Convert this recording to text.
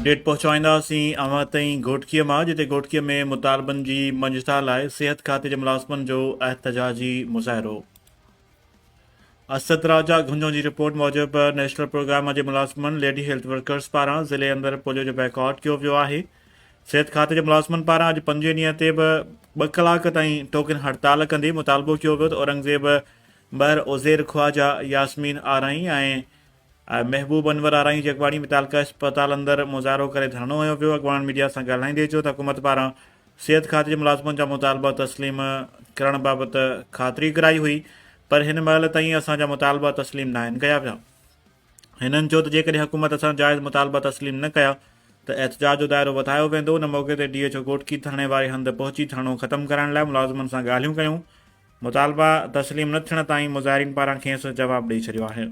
Update پهچائينداسين اوهان تائين گهوٽڪيء مان جتي گهوٽڪيء ۾ مطالبن جي مڃتا لاء صحت کاتي جي ملازمن جو احتجاجي مظاهرو. اسد راجا گهنجو جي رپورٽ موجب نيشنل پروگرام جي ملازمن ليڊي هيلٿ ورڪرز پاران ضلعي اندر پوليو جو بائيڪاٽ ڪيو ويو آهي. صحت کاتي جي ملازمن پاران اڄ پنجين ڏينهن تي به ٻه ڪلاڪ تائين ٽوڪن هڙتال ڪندي مطالبو ڪيو ويو ته اورنگزيب مهر، عزير خواجه، ياسمين آرائين ۽ محبوب انور آرائين جي اڳواڻي ۾ تعلقه اسپتال اندر مظاهرو ڪري ڌرڻو هنيو ويو، اڳواڻن ميڊيا سان ڳالهائيندي چيو ته حڪومت پاران صحت کاتي جي ملازمن جا مطالبا تسليم ڪرڻ بابت خاطري ڪرائي هئي پر هن مهل تائين اسان جا مطالبا تسليم ناهن ڪيا ويا. هنن چيو ته جيڪڏهن حڪومت اسان جائز مطالبا تسليم نه ڪيا ته احتجاج جو دائرو وڌايو ويندو. ان موقعي تي ڊي ايڇ او گهوٽڪي ڌرڻي واري هنڌ پهچي ڌرڻو ختم ڪرائڻ لاء ملازمن سان ڳالهيون ڪيون، مطالبا تسليم نه ٿيڻ تائين مظاهرين پاران کيس جواب ڏئي ڇڏيو آهي.